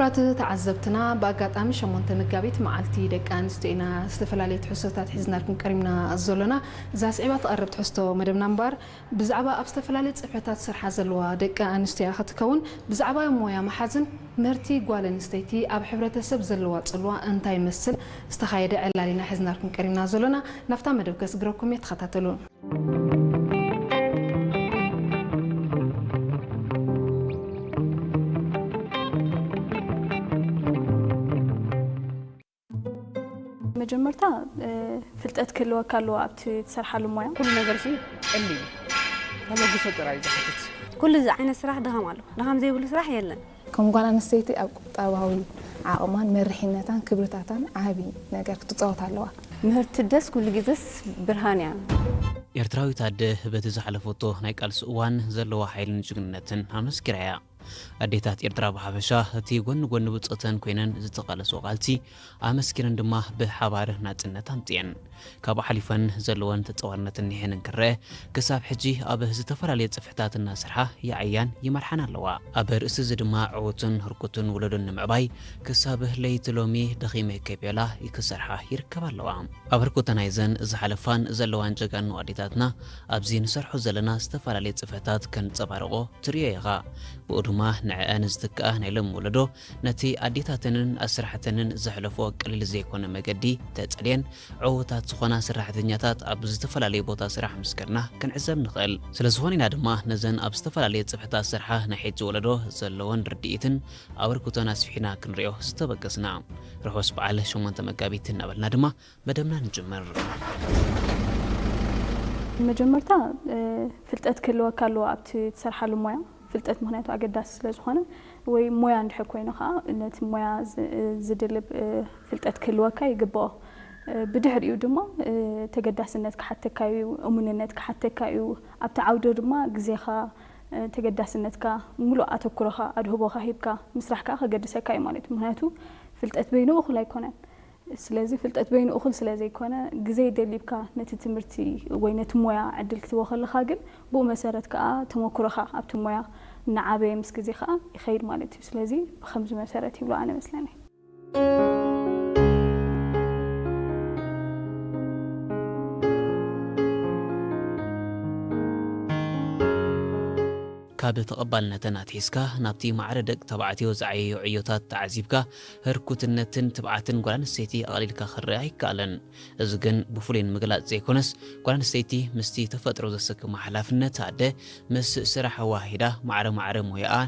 ኣቲ ተዓዘብትና፣ ብኣጋጣሚ ሸሞንተ መጋቢት መዓልቲ ደቂ ኣንስትዮ ኢና ዝተፈላለየ ትሕዝቶታት ሒዝናልኩም ቀሪብና ዘሎና። እዛ ስዒባ ትቐርብ ትሕዝቶ መደብና እምበኣር፣ ብዛዕባ ኣብ ዝተፈላለየ ጽፍሕታት ዝሰርሓ ዘለዋ ደቂ ኣንስትዮ እያ ክትከውን። ብዛዕባ ሞያ መሓዝን ምህርቲ ጓል ኣንስተይቲ ኣብ ሕብረተሰብ ዘለዋ ጽልዋ እንታይ ይመስል ዝተኻየደ ዕላል ኢና ሒዝናልኩም ቀሪብና ዘሎና። ናብታ መደብ ከስግረኩም እየ፣ ተኸታተሉ። መጀመርታ፣ እ፣ ፍልጠት ክህልወካ ኣለዎ ኣብቲ ትሰርሓሉ ሞያ። ኩሉ ነገር ሲ ቀሊል እዩ። ተበግሶ ጥራይ እዩ ዝሓትት። ኩሉ እዚ ዓይነት ስራሕ ድኻም ኣሎ። ድኻም ዘይብሉ ስራሕ የለን። ከም ጓል ኣንስተይቲ ኣብ ቁጠባዊ ዓቕማን መሪሕነታን ክብርታታን ዓቢ ነገር ክትጻወት ኣለዋ። ምህርቲ ደስ ኩሉ ግዜስ ብርሃን እያ። ኤርትራዊት ኣደ በቲ ዝሓለፈቶ ናይ ቃልሲ እዋን ዘለዋ ሓይልን ጅግንነትን ኣመስኪራ እያ። ኣዴታት ኤርትራ ብሓፈሻ እቲ ጎኒ ጎኒ ብጾተን ኮይነን ዝተቓለስኦ ቃልሲ ኣመስኪረን ድማ ብሓባር ናጽነት ኣምጺኤን። ካብኡ ሓሊፈን ዘለወን ተጻዋርነትን ኒሕን እንክረአ፣ ክሳብ ሕጂ ኣብ ዝተፈላለየ ጽፍሕታት እናሰርሓ ይዓያን ይመርሓን ኣለዋ። ኣብ ርእሲ እዚ ድማ ዕዉትን ህርኩትን ወለዶን ንምዕባይ ክሳብ ለይቲ ሎሚ ደኺመ ከይበላ ክሰርሓ ይርከባ ኣለዋ። ኣብ ህርኩተ ናይዘን ዝሓለፋን ዘለዋን ጀጋኑ ኣዴታትና ኣብዚ ንሰርሖ ዘለና ዝተፈላለየ ጽፍሕታት ከንጸባርቖ ትርእዮ ኢኻ። ብኡ ድማ ንዕአን ዝትክኣ ናይ ሎሚ ወለዶ ነቲ ኣዴታተንን ኣስራሕተንን ዘሕለፎ ቀሊል ዘይኮነ መገዲ ተጸልየን ዕዉታት ዝኾና ሰራሕተኛታት ኣብ ዝተፈላለዩ ቦታ ስራሕ ምስ ከድና ክንዕዘብ ንኽእል። ስለዝኾነ ኢና ድማ ነዘን ኣብ ዝተፈላለየ ጽፍሕታት ዝሰርሓ ናይ ሕጂ ወለዶ ዘለወን ርድኢትን ኣበርክቶን ኣስፊሕና ክንሪኦ ዝተበገስና። ርሑስ በዓል ሸሞንተ መጋቢት እናበልና ድማ መደብና ንጅምር። መጀመርታ፣ እ፣ ፍልጠት ክህልወካ ኣለዎ ኣብቲ ትሰርሓሉ ሞያ። ፍልጠት ምኽንያቱ ኣገዳሲ ስለ ዝኾነ፣ ወይ ሞያ እንድሕር ኮይኑ ኸዓ ነቲ ሞያ ዝ-፣ ዝድልብ፣ እ፣ ፍልጠት ክህልወካ ይግብኦ። እ፣ ብድሕሪኡ ድማ፣ እ፣ ተገዳስነት ክሓተካ እዩ፣ እሙንነት ክሓተካ እዩ። ኣብቲ ዓውዲ ድማ ግዜኻ፣ እ፣ ተገዳስነትካ፣ ሙሉእ ኣተኩሮኻ፣ ኣድህቦኻ ሂብካ ምስራሕ ከኣ ከገድሰካ እዩ ማለት እዩ። ምኽንያቱ ፍልጠት በይኑ እኹል ኣይኮነን። ስለዚ ፍልጠት በይኑ እኹል ስለ ዘይኮነ፣ ግዜ ደሊብካ ነቲ ትምህርቲ ወይ ነቲ ሞያ ዕድል ክትህቦ ከለኻ ግን፣ ብኡ መሰረት ከኣ ተመኩሮኻ ኣብቲ ሞያ እናዓበየ ምስ ግዜ ከኣ ይኸይድ ማለት እዩ። ስለዚ ብኸምዚ መሰረት ይብሎ ኣነ መስለኒ። ካብ ተቐባልነተን ኣትሒዝካ ናብቲ ማዕረ ደቂ ተባዕትዮ ዝዓየዮ ዕዮታት ተዓዚብካ፣ ህርኩትነትን ትብዓትን ጓል ኣንስተይቲ ኣቕሊልካ ክረኣ ኣይከኣልን። እዚ ግን ብፍሉይ ንምግላጽ ዘይኮነስ፣ ጓል ኣንስተይቲ ምስቲ ተፈጥሮ ዘሰክማ ሓላፍነት ኣደ ምስ ስራሕ ኣዋሂዳ ማዕረ ማዕረ ሞያኣ፣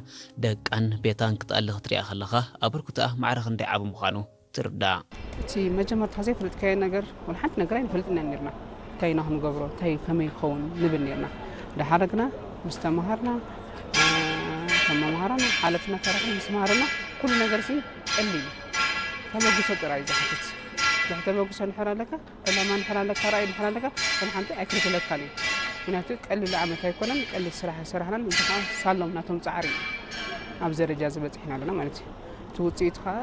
ደቃን ቤታን ክትኣሊ ክትሪኣ ከለኻ፣ ኣበርክቶኣ ማዕረ ክንደይ ዓቢ ምዃኑ ትርዳእ። እቲ መጀመርታ ዘይፈለጥካዮ ነገር፣ ወላ ሓንቲ ነገር ኣይንፈልጥን ኢና ነርና። እንታይ ኢና ክንገብሮ፣ እንታይ ከመይ ይኸውን ንብል ነርና። ደሓር ግና ምስ ተማሃርና፣ እ፣ ከም መምሃራን ሓለፍትና ተረኽቡ ምስ መሃርና፣ ኩሉ ነገር ሲ ቀሊል እዩ። ተበግሶ ጥራይ እዩ ዝሓትት። ድሕሪ ተበግሶ እንድሕር ኣለካ፣ ዕላማ እንድሕር ኣለካ፣ ራእይ እንድሕር ኣለካ፣ ወላ ሓንቲ ኣይክልክለካን እዩ። ምክንያቱ ቀሊል ዓመት ኣይኮነን፣ ቀሊል ስራሕ ኣይሰራሕናን፣ እዚ ከዓ ሳሎም ናቶም ጻዕሪ እዩ ኣብዚ ደረጃ እዚ በጺሕና ኣለና ማለት እዩ። እቲ ውጽኢቱ ከዓ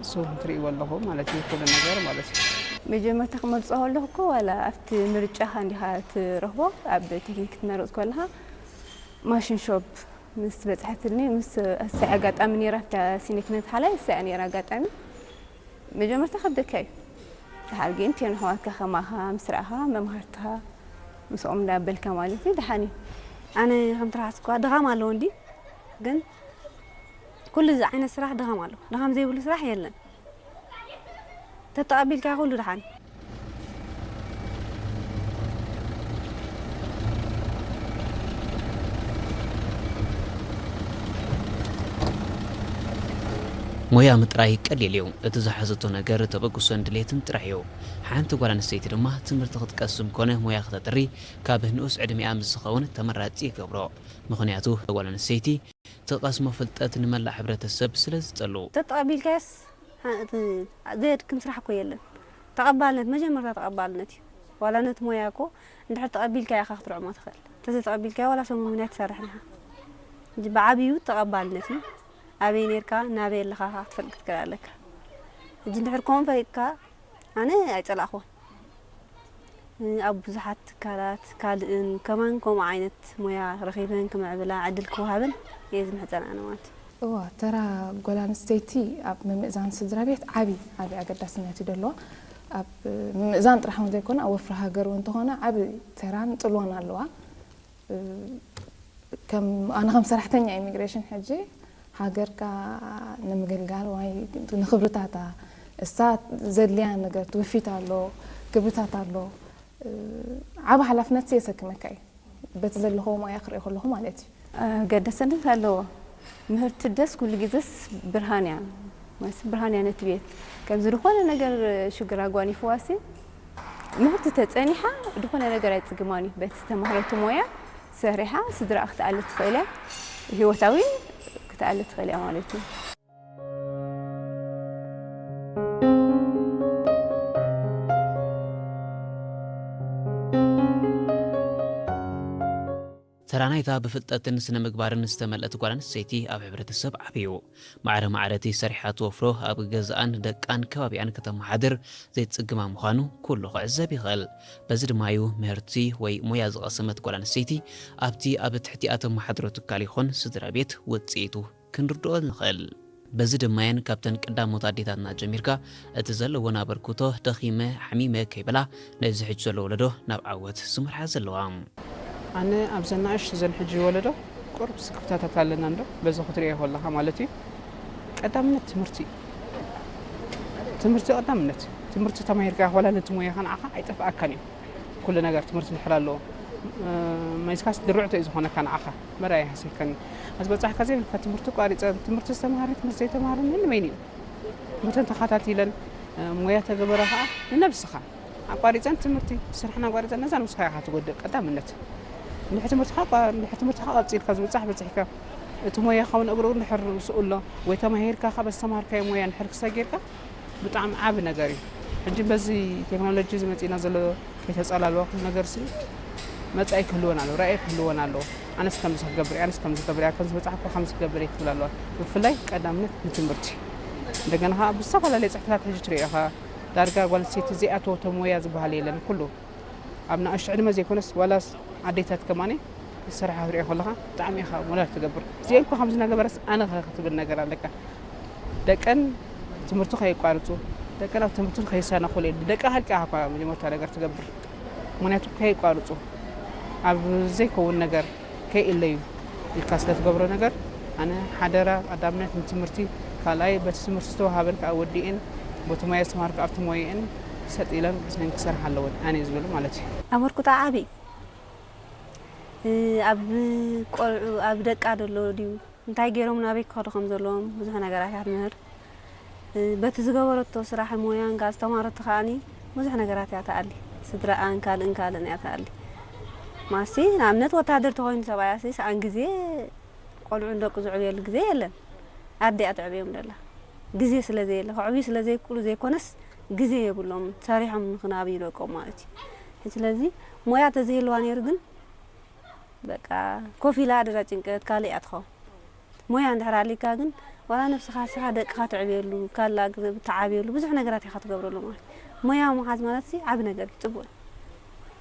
ንስኹም ትርእይዎ ኣለኹም ማለት እዩ፣ ኩሉ ነገር ማለት እዩ። መጀመርታ ክመርጾ ከለኹ እኮ ዋላ ኣብቲ ምርጫኻ እንዲኻ ትረኽቦ፣ ኣብ ቴክኒክ ክትመርጽ ከለኻ ማሽን ሾፕ ምስ በጽሐትኒ፣ ምስ እሳይ ኣጋጣሚ ነይራ ኣብታ ሲኒክ ነቲ ሓላይ እሳይ ነይራ ኣጋጣሚ። መጀመርታ ከብደካ እዩ። ድሓር ግን እቲኦን ኣሕዋትካ ከማኻ ምስ ረኣኻ መምሃርትኻ ምስኦም እንዳበልካ ማለት እዩ፣ ደሓን እዩ። ኣነ ከም ትረሓስኳ ድኻም ኣለዎ እንዲ፣ ግን ኩሉ እዚ ዓይነት ስራሕ ድኻም ኣለዎ። ድኻም ዘይብሉ ስራሕ የለን። ተተቐቢልካ ኩሉ ደሓን። ሞያ ምጥራይ ቀሊል እዩ። እቲ ዝሓዘቶ ነገር ተበግሶን ድሌትን ጥራሕ እዩ። ሓንቲ ጓል ኣንስተይቲ ድማ ትምህርቲ ክትቀስም ኮነ ሞያ ክተጥሪ ካብ ንኡስ ዕድሚኣ ምስ ዝኸውን ተመራጺ ይገብሮ። ምኽንያቱ ጓል ኣንስተይቲ ትቐስሞ ፍልጠት ንመላእ ሕብረተሰብ ስለ ዝጸሉ። ተተቐቢልካስ፣ እ፣ ዘየድክም ስራሕ እኮ የለን። ተቐባልነት፣ መጀመርታ ተቐባልነት እዩ። ዋላ ነቲ ሞያ እኮ እንድሕር ተቐቢልካዮ ኢኻ ክትርዕሞ ትኽእል። እንተዘይተቐቢልካዮ ዋላ ሰሙን እውን ኣይትሰርሕን ኢኻ። እንጂ ብዓብዩ ተቐባልነት እዩ። ኣበይ ኔርካ፣ ናበይ ኣለኻ ኢኻ ክትፈልጥ ክትክእል ኣለካ። ሕጂ እንድሕር ከምኡ ፈሊጥካ፣ ኣነ ኣይጸላእኹዎን። ኣብ ብዙሓት ትካላት ካልእን ከማን ከምኡ ዓይነት ሞያ ረኺበን ክምዕብላ ዕድል ክወሃበን እየ ዝምሕጸን ኣነ ማለት እዩ። እዋ፣ ተራ ጓል ኣንስተይቲ ኣብ ምምእዛን ስድራ ቤት ዓቢ ዓቢ ኣገዳስነት እዩ ደለዋ። ኣብ ምምእዛን ጥራሕ እውን ዘይኮነ፣ ኣብ ወፍሪ ሃገር እውን እንተኾነ ዓቢ ተራን ጽልዋን ኣለዋ። ከም ኣነ ከም ሰራሕተኛ ኢሚግሬሽን ሕጂ ሃገርካ ንምግልጋል ወይ ንክብርታታ እሳ ዘድልያ ነገር ትውፊት ኣሎ፣ ክብርታት ኣሎ፣ ዓቢ ሓላፍነት የሰክመካ እዩ። በቲ ዘለኹዎ ሞያ ክሪኦ ከለኹ ማለት እዩ። ገደሰነት ኣለዎ። ምህርቲ ደስ ኩሉ ግዜስ ብርሃን እያ። ማለት ብርሃን እያ ነቲ ቤት። ከምዚ ዝኾነ ነገር ሽግር ኣጓኒፍዋሲ ምህርቲ ተጸኒሓ ዝኾነ ነገር ኣይጽግማን እዩ። በቲ ዝተማህረቱ ሞያ ሰሪሓ ስድራኣ ክትኣሊ ትኽእል እያ። ህይወታዊ ክትኣሊ ትኽእል እያ ማለት እዩ። ተራ ናይታ ብፍልጠትን ስነ ምግባርን ዝተመልአት ጓል ኣንስተይቲ ኣብ ሕብረተሰብ ዓብዩ። ማዕረ ማዕረ እቲ ሰሪሓ ትወፍሮ ኣብ ገዛኣን ደቃን ከባቢኣን ከተመሓድር ዘይትጽግማ ምዃኑ ኩሉ ክዕዘብ ይኽእል። በዚ ድማ እዩ ምህርቲ ወይ ሞያ ዝቐሰመት ጓል ኣንስተይቲ ኣብቲ ኣብ ትሕቲኣ ተመሓድሮ ትካል ይኹን ስድራ ቤት ውጽኢቱ ክንርድኦ ንኽእል። በዚ ድማ እየን ካብተን ቀዳሞት ኣዴታትና ጀሚርካ እቲ ዘለወን ኣበርክቶ ደኺመ ሓሚመ ከይበላ ነዚ ሕጂ ዘሎ ወለዶ ናብ ዓወት ዝመርሓ ዘለዋ። ኣነ ኣብዘን ንኣሽቱ ዘን ሕጂ ወለዶ ቁሩብ ስክፍታታት ኣለና እንዶ በዚ ክትሪኦ ከለኻ ማለት እዩ። ቀዳምነት ትምህርቲ እዩ። ትምህርቲ ቀዳምነት። ትምህርቲ ተማሂርካ ዋላ ነቲ ሞያኻ ንዓኻ ኣይጠፍኣካን እዩ። ኩሉ ነገር ትምህርቲ እንድሕር ኣለዎ መይስካስ ድርዕቶ እዩ ዝኾነካ ንዓኻ መርኣያ ይሃሰከኒ። ኣብዚ በጻሕካ ዘይብልካ ትምህርቲ ቋሪፀን ትምህርቲ ዝተምሃረ ትምህርቲ ዘይተምሃረ ነንበይን እዩ። ትምህርተን ተኸታቲለን ሞያ ተገበራ ከዓ ንነብስኻ ኣቋሪፀን ትምህርቲ ስራሕን ኣቋሪፀን ነዛ ንስኻ ኢኻ ትጎድእ ቀዳምነት። እንድሕር ትምህርትኻ ቋ- እንድሕር ትምህርትኻ ቀፂልካ ዝብፃሕ በፂሕካ እቲ ሞያኻ እውን እግሩ እንድሕር ስኡ ኣሎ ወይ ተማሂርካ ካብ ዝተምሃርካዮ ሞያ እንድሕር ክሰጊርካ ብጣዕሚ ዓቢ ነገር እዩ። ሕጂ በዚ ቴክኖሎጂ እዚ መጺእና ዘሎ ከይተጸላልዋ ኩሉ ነገር ሲ መጻኢ ክህልወን ኣለዎ፣ ራእይ ክህልወን ኣለዎ። ኣነስ ከምዚ ክገብር እየ፣ ኣነስ ከምዚ ክገብር እየ፣ ከምዚ በጻሕኩ ከምዚ ክገብር እየ ክትብል ኣለዋ። ብፍላይ ቀዳምነት ንትምህርቲ። እንደገና ከኣ ብዝተፈላለየ ጽሑፍታት ሕጂ ትሪኦ ኢኻ። ዳርጋ ጓል ኣንስተይቲ ዘይኣተወቶ ሞያ ዝበሃል የለን። ኩሉ ኣብ ንኣሽቱ ዕድመ ዘይኮነስ ዋላስ ኣዴታት ከማኒ ዝሰርሓ ክትሪኦ ከለኻ ብጣዕሚ ኢኻ ሞራል ትገብር። እዚኤን እኮ ከምዚ እናገበረስ ኣነ ኸ ክትብል ነገር ኣለካ። ደቀን ትምህርቲ ከየቋርፁ ደቀን ኣብ ትምህርቲ ከይሰናኹ ኢለ ደቂ ሃልቂ ኢኻ እኳ መጀመርታ ነገር ትገብር። ምክንያቱ ከየቋርፁ ኣብ ዘይከውን ነገር ከይእለዩ ኢልካ ስለ ትገብሮ ነገር ኣነ ሓደራ ቀዳምነት ንትምህርቲ ካልኣይ በቲ ትምህርቲ ዝተዋሃበን ከዓ ወዲኤን በቲ ሞያ ዝተማሃርኩ ኣብቲ ሞየኤን ሰጥ ኢለን ብሰንኪ ክሰርሓ ኣለወን ኣነ ዝብል ማለት እዩ። ኣበርክቶ ዓቢ ኣብ ቆልዑ ኣብ ደቃ ደሎ ድዩ እንታይ ገይሮም ናበይ ክኸዱ ከም ዘለዎም ብዙሕ ነገራት እያ ትምህር። በቲ ዝገበረቶ ስራሕ ሞያን ጋር ዝተማረቶ ከኣኒ ብዙሕ ነገራት እያ ትኣሊ። ስድራኣን ካልእን ካልእን እያ ትኣሊ። ማሲ ንኣብነት ወታደር ተኾይኑ ሰብኣያ ሲ ሰኣን ግዜ ቆልዑን ደቁ ዝዕብየሉ ግዜ የለን። ኣደ እያ ትዕብዮም ደላ። ግዜ ስለ ዘየለ ከዕብዩ ስለ ዘይክእሉ ዘይኮነስ ግዜ የብሎም ሰሪሖም ንክናብዩ ደቆም ማለት እዩ። ስለዚ ሞያ ተዘይህልዋ ነይሩ ግን በቃ ኮፍ ኢላ ኣደዳ ጭንቀት ካልእ እያ ትኸውን። ሞያ እንድሕር ኣሊካ ግን ዋላ ነብስኻ ንስኻ ደቅኻ ትዕብየሉ ካላ ትዓብየሉ ብዙሕ ነገራት ኢኻ ትገብረሉ ማለት ሞያ ምሓዝ ማለት ሲ ዓቢ ነገር እዩ ጽቡቅ እዩ።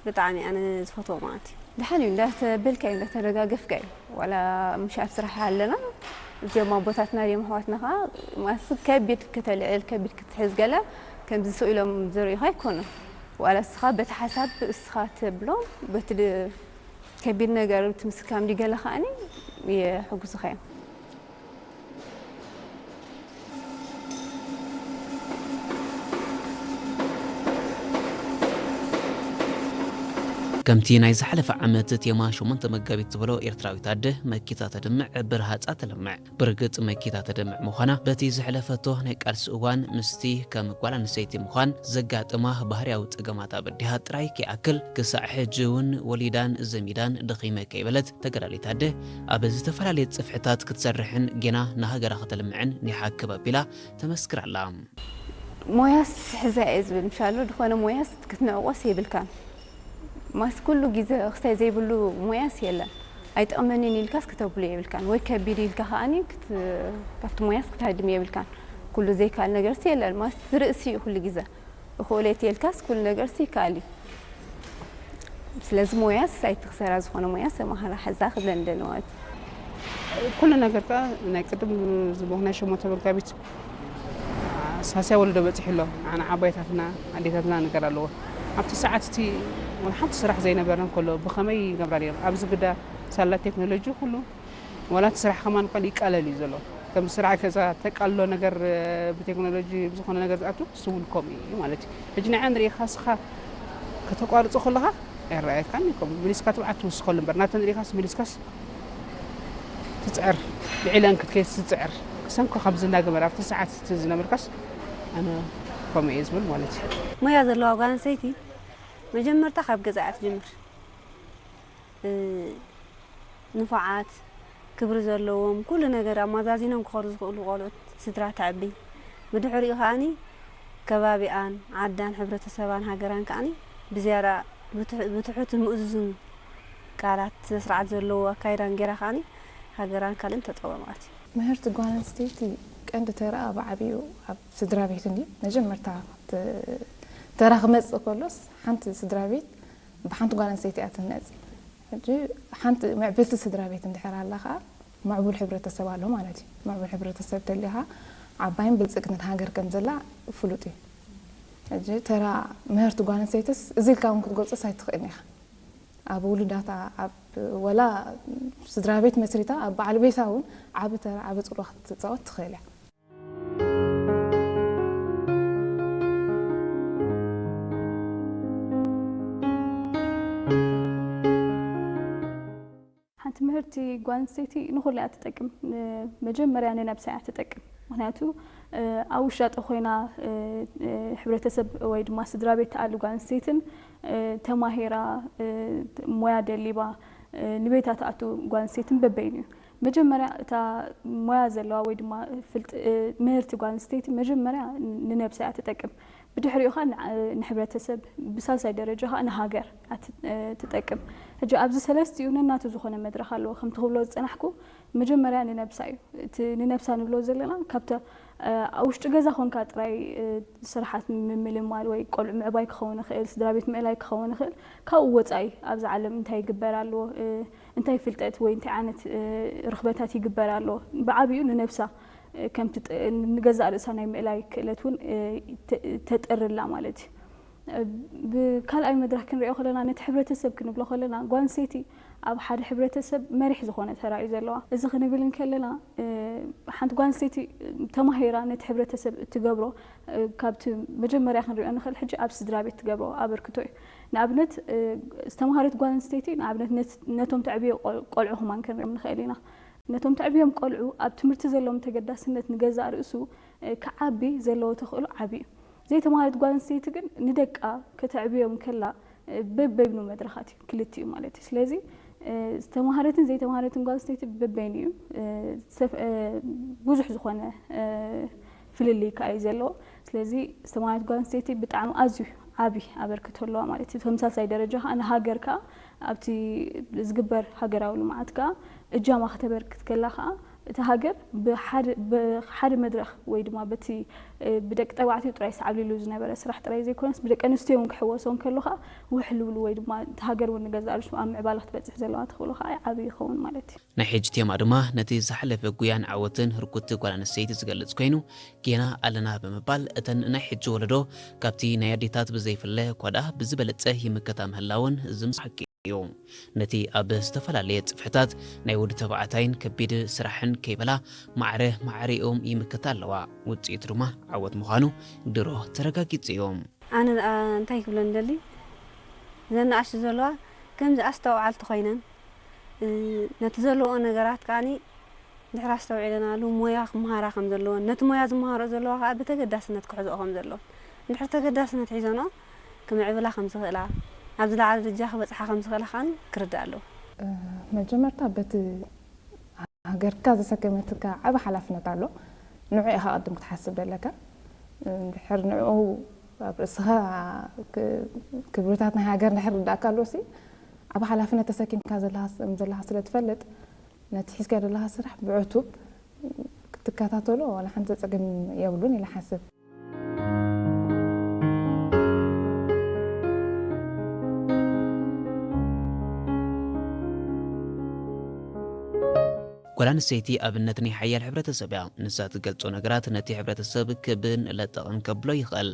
ብጣዕሚ ኣነ ዝፈትዎ ማለት እዩ። ደሓን እዩ እንዳተበልካ እዩ እንዳተደጋገፍካ እዩ ዋላ ምሽ ኣብ ስራሕ ኣለና እዚኦም ኣቦታትና ድዮም ኣሕዋትና ከዓ ማስ ከቢድ ክተልዕል ከቢድ ክትሕዝ ገለ ከምዚ ስኡ ኢሎም ዝርእዩኻ ኣይኮኑን ዋላ እስኻ በቲ ሓሳብ እስኻ ተብሎ በቲ ከቢድ ነገር ትምስካም ዲገለ ከኣኒ የሕጉስኻ እዮም። ከምቲ ናይ ዝሓለፈ ዓመት ቴማ ሸሞንተ መጋቢት ዝበሎ ኤርትራዊት ኣደ መኪታ ተድምዕ ብርሃጻ ተለምዕ። ብርግጽ መኪታ ተደምዕ ምዃና በቲ ዝሕለፈቶ ናይ ቃልሲ እዋን ምስቲ ከም ጓል ኣንስተይቲ ምዃን ዘጋጥማ ባህርያዊ ጸገማት ኣበዲሃ ጥራይ ከይኣክል ክሳዕ ሕጂ እውን ወሊዳን ዘሚዳን ደኺመ ከይበለት ተጋዳሊት ኣደ ኣብ ዝተፈላለየ ጽፍሕታት ክትሰርሕን ጌና ንሃገራ ከተልምዕን ኒሓ ክብ ኣቢላ ተመስክር ኣላ። ሞያስ ሕዛ እየ ዝብል ምሻሎ ዝኾነ ሞያስ ክትንዕቆስ የብልካን። ማስ ኩሉ ግዜ ክስታይ ዘይብሉ ሞያስ የለን። ኣይጠቕመንን ኢልካስ ክተብሎ የብልካን ወይ ከቢድ ኢልካ ከኣኒ ካብቲ ሞያስ ክትሃድም የብልካን። ኩሉ ዘይከኣል ነገርሲ የለን ማስ ዝርእሲ እዩ ኩሉ ግዜ እኽእሎ እየ ተልካስ ኩሉ ነገርሲ ይከኣል እዩ። ስለዚ ሞያስ ኣይትኽሰራ ዝኾነ ሞያስ ተማሃራ ሕዛ ክብለኒ ደሊ ማለት እዩ። ኩሉ ነገር ከኣ ናይ ቅድም ዝቦ ናይ ሸሞንተ መጋቢት ሳስያ ወለዶ በጺሑ ኣሎ። ንዓና ዓባይታትና ኣዴታትና ነገር ኣለዎ። ኣብቲ ሰዓት እቲ ወላ ሓንቲ ስራሕ ዘይነበረ እንከሎ ብኸመይ ይገብራ ነይረን? ኣብዚ ግዳ ሳላ ቴክኖሎጂ ኩሉ ዋላ እቲ ስራሕ ከማን ቀል ይቃለል እዩ ዘሎ። ከም ስራሕ ገዛ ተቃልሎ ነገር ብቴክኖሎጂ ብዝኾነ ነገር ዝኣቱ እሱ እውን ከምኡ እዩ ማለት እዩ። ሕጂ ንዓ ንሪኢኻ እስኻ ከተቋርጾ ከለኻ ኣይረኣየካን እዩ። ከምኡ መሊስካ ትብዓት ትውስኸሉ እምበር ናተን ሪኢኻስ መሊስካስ ትጽዕር፣ ልዒለን ክትከይድ ትጽዕር። ክሰንኮ ከምዚ እናገበረ ኣብቲ ሰዓት እቲ ዝነበርካስ ኣነ ከምኡ እየ ዝብል ማለት እዩ። ሞያ ዘለዋ ጓል ኣንስተይቲ መጀመርታ ካብ ገዛ እያ ትጅምር። እ፣ ንፉዓት፣ ክብሪ ዘለዎም፣ ኩሉ ነገር ኣመዛዚኖም ክኸዱ ዝኽእሉ ቆልዑት ስድራ ተዕቢ። ብድሕሪኡ ከኣኒ ከባቢኣን፣ ዓዳን፣ ሕብረተሰባን ሃገራን ከኣኒ ብዝያዳ ብትሕ-፣ ብትሑትን ምእዙዝን ቃላት፣ ስነ ስርዓት ዘለዎ ኣካይዳን ጌራ ከኣኒ ሃገራን ካልእን ተጠወ ማለት እዩ። ምህርቲ ጓል ኣንስተይቲ ቀንዲ ተራኣ ብዓቢኡ ኣብ ስድራ ቤት እንድዩ። መጀመርታ ተ-፣ ተራ ክመጽእ ከሎስ ሓንቲ ስድራ ቤት ብሓንቲ ጓል ኣንስተይቲ እያ ትህነጽ። ሕጂ ሓንቲ ምዕብልቲ ስድራ ቤት እንድሕር ኣላ ከኣ ምዕቡል ሕብረተሰብ ኣሎ ማለት እዩ። ምዕቡል ሕብረተሰብ ተሊኻ ዓባይን ብልጽግትን ሃገር ከም ዘላ ፍሉጥ እዩ። ሕጂ ተራ ምህርቲ ጓል ኣንስተይትስ እዚ ኢልካ እውን ክትገልጾስ ኣይትኽእልን ኢኻ። ኣብ ውሉዳታ፣ ኣብ ወላ ስድራ ቤት መስሪታ፣ ኣብ በዓል ቤታ እውን ዓቢ ተራ፣ ዓቢ ጽልዋ ክትጻወት ትኽእል እያ። ሓንቲ ምህርቲ ጓል ኣንስተይቲ ንኹላ እያ ትጠቅም። ን-፣ መጀመርያ ንነብሳ እያ ትጠቅም። ምኽንያቱ፣ እ፣ ኣብ ውሻጠ ኮይና፣ እ፣ እ፣ ሕብረተሰብ ወይ ድማ ስድራ ቤት ትኣሉ ጓል ኣንስተይትን፣ እ፣ ተማሂራ፣ እ፣ ሞያ ደሊባ፣ እ፣ ንቤታ ትኣቱ ጓል ኣንስተይትን በበይኑ እዩ። መጀመርያ እታ ሞያ ዘለዋ ወይ ድማ ፍልጥ-፣ እ፣ ምህርቲ ጓል ኣንስተይቲ መጀመርያ ንነብሳ እያ ትጠቅም። ብድሕሪኡ ኸኣ ን-፣ ንሕብረተሰብ፣ ብሳልሳይ ደረጃ ኸኣ ንሃገር እያ ት-፣ እ፣ ትጠቅም። ሕጂ ኣብዚ ሰለስቲኡ ነናቱ ዝኾነ መድረኽ ኣለዎ። ከምቲ ክብሎ ዝጸናሕኩ፣ መጀመርያ ንነብሳ እዩ። እቲ ንነብሳ ንብሎ ዘለና፣ ካብቲ፣ እ፣ ኣብ ውሽጢ ገዛ ኾንካ ጥራይ፣ እ፣ ስራሓት ምምልማል ወይ ቆልዑ ምዕባይ ክኸውን ይኽእል፣ ስድራ ቤት ምእላይ ክኸውን ይኽእል። ካብኡ ወጻኢ ኣብዚ ዓለም እንታይ ይግበር ኣሎ፣ እ፣ እንታይ ፍልጠት ወይ እንታይ ዓይነት፣ እ፣ ርኽበታት ይግበር ኣሎ፣ ብዓቢኡ ንነብሳ፣ እ፣ ከም ትጥ-፣ ንገዛእ ርእሳ ናይ ምእላይ ክእለት እውን፣ እ፣ ተ-፣ ተጥርላ ማለት እዩ። እ፣ ብካልኣይ መድረኽ ክንሪኦ ከለና፣ ነቲ ሕብረተሰብ ክንብሎ ከለና፣ ጓል ኣንስተይቲ ኣብ ሓደ ሕብረተሰብ መሪሕ ዝኾነ ተራ እዩ ዘለዋ። እዚ ክንብል እንከለና፣ እ፣ ሓንቲ ጓል ኣንስተይቲ ተማሂራ ነቲ ሕብረተሰብ እትገብሮ፣ እ፣ ካብቲ መጀመርያ ክንሪኦ ንኽእል፣ ሕጂ ኣብ ስድራ ቤት ትገብሮ ኣበርክቶ እዩ። ንኣብነት፣ እ፣ ዝተምሃረት ጓል ኣንስተይቲ፣ ንኣብነት፣ ነት-፣ ነቶም ተዕብዮ ቆል-፣ ቆልዑ ከማን ክንሪኦም ንኽእል ኢና። ነቶም ተዕብዮም ቆልዑ ኣብ ትምህርቲ ዘለዎም ተገዳስነት ንገዛእ ርእሱ፣ እ፣ ክዓቢ ዘለዎ ተኽእሎ ዓቢ እዩ። ዘይተምሃረት ጓል ኣንስተይቲ ግን ንደቃ ከተዕብዮም ከላ፣ እ፣ በበይኑ መድረኻት እዩ፣ ክልቲኡ ማለት እዩ። ስለዚ፣ እ፣ ዝተምሃረትን ዘይተምሃረትን ጓል ኣንስተይቲ በበይኑ እዩ፣ እ፣ ሰፍ-፣ እ፣ ብዙሕ ዝኾነ፣ እ፣ ፍልልይ ከኣ እዩ ዘለዎ። ስለዚ ዝተምሃረት ጓል ኣንስተይቲ ብጣዕሚ ኣዝዩ ዓቢ ኣበርክቶ ኣለዋ ማለት እዩ። ተመሳሳይ ደረጃ ከኣ ንሃገር ከኣ ኣብቲ ዝግበር ሃገራዊ ልምዓት ከኣ እጃማ ከተበርክት ከላ ከኣ እቲ ሃገር ብሓደ፣ ብሓደ መድረኽ ወይ ድማ በቲ፣ እ፣ ብደቂ ተባዕትዮ ጥራይ ሰዓብ ኢሉ ዝነበረ ስራሕ ጥራይ ዘይኮነስ ብደቂ ኣንስትዮ እውን ክሕወሶ እንከሎ ከኣ ውሕል ዝብሉ ወይ ድማ እቲ ሃገር እውን ንገዛእ ርእሱ ኣብ ምዕባለ ክትበጽሕ ዘለዋ ተኽእሎ ከኣ ዓቢ ይኸውን ማለት እዩ። ናይ ሕጂ ቴማ ድማ ነቲ ዝሓለፈ ጉያን ዓወትን ህርኩቲ ጓል ኣንስተይቲ ዝገልጽ ኮይኑ፣ ጌና ኣለና ብምባል እተን ናይ ሕጂ ወለዶ ካብቲ ናይ ኣዴታት ብዘይፍለ እኳ ደኣ ብዝበለጸ ይምከታ ምህላወን ዝምስሓቂ እዩ። ነቲ ኣብ ዝተፈላለየ ጽፍሕታት ናይ ወዲ ተባዕታይን ከቢድ ስራሕን ከይበላ ማዕረ ማዕሪኦም ይምከታ ኣለዋ። ውጽኢቱ ድማ ዓወት ምዃኑ ድሮ ተረጋጊጹ እዩ። ኣነ ደኣ እንታይ ክብለን ደሊ፣ ዘን ንኣሽቱ ዘለዋ ከምዚ ኣስተውዓልቲ ኮይነን፣ እ፣ ነቲ ዘለዎ ነገራት ከኣኒ ድሕር ኣስተውዒለናሉ ሞያ ክመሃራ ከም ዘለወን፣ ነቲ ሞያ ዝመሃሮ ዘለዋ ከኣ ብተገዳስነት ክሕዝኦ ከም ዘለወን፣ እንድሕር ተገዳስነት ሒዘንኦ ክምዕብላ ከም ዝኽእላ፣ ኣብ ዝለዓለ ደረጃ ክበጽሓ ከም ዝኽእላ ከኣኒ ክርዳእ ኣለዎ። እ፣ መጀመርታ በቲ ሃገርካ ዘሰከመትካ ዓቢ ሓላፍነት ኣሎ። ንዑ ኢኻ ቅድም ክትሓስብ ደለካ። እንድሕር ንዕኡ ኣብ ርእስኻ ክ-፣ ክብርታት ናይ ሃገር እንድሕር ርዳእካ ኣሎሲ፣ ዓቢ ሓላፍነት ተሰኪምካ ዘለኻ ስ-፣ ዘለኻ ስለ ትፈልጥ፣ ነቲ ሒዝካዮ ዘለኻ ስራሕ ብዕቱብ ክትከታተሎ ዋላ ሓንቲ ጸገም የብሉን ኢለ ሓስብ። ጓል ኣንስተይቲ ኣብነት ናይ ሓያል ሕብረተሰብ እያ። ንሳ ትገልጾ ነገራት ነቲ ሕብረተሰብ ክብን ለጠቕን ከብሎ ይኽእል።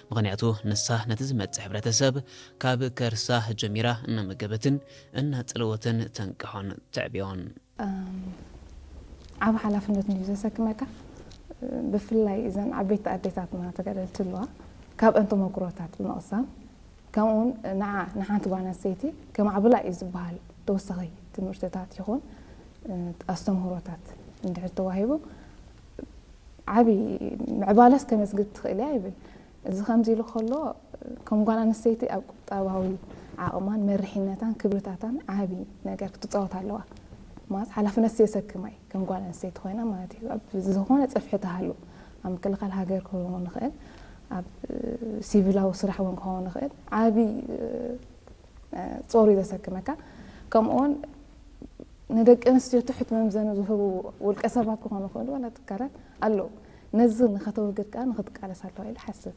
ምኽንያቱ ንሳ ነቲ ዝመጽእ ሕብረተሰብ ካብ ከርሳ ጀሚራ እናመገበትን እናጸለወትን ተንቅሖን ተዕብዮን። ዓብ ሓላፍነት እዩ ዘሰክመካ። ብፍላይ እዘን ዓበይቲ ኣዴታትና ተጋደልቲ ኣለዋ፣ ካብአን ተመክሮታት ብምቕሳም ከምኡውን ንዓ ንሓንቲ ጓል ኣንስተይቲ ከማዕብላ እዩ ዝበሃል ተወሳኺ ትምህርትታት ይኹን ኣስተምህሮታት እንድሕር ተዋሂቡ ዓብዪ ምዕባለስ ከመዝግብ ትኽእል እያ ይብል። እዚ ከምዚ ኢሉ ከሎ ከም ጓል ኣንስተይቲ ኣብ ቁጠባዊ ዓቕማን መሪሕነታን ክብርታታን ዓቢ ነገር ክትፃወት ኣለዋ። ማለት ሓላፍነት የሰክማ እዩ ከም ጓል ኣንስተይቲ ኮይና ማለት እዩ። ኣብ ዝኾነ ፀፍሒ ተሃሉ ኣብ ምክልኻል ሃገር ክኸውን ይኽእል፣ ኣብ ሲቪላዊ ስራሕ እውን ክኸውን ይኽእል። ዓቢ ጾር እዩ ዘሰክመካ። ከምኡውን ንደቂ ኣንስትዮ ትሑት መምዘኒ ዝህቡ ውልቀ ሰባት ክኾኑ ይኽእሉ ዋላ ትካላት ኣለዉ። ነዚ ንኸተወግድ ከዓ ንኽትቃለስ ኣለዋ ኢሉ ሓስብ።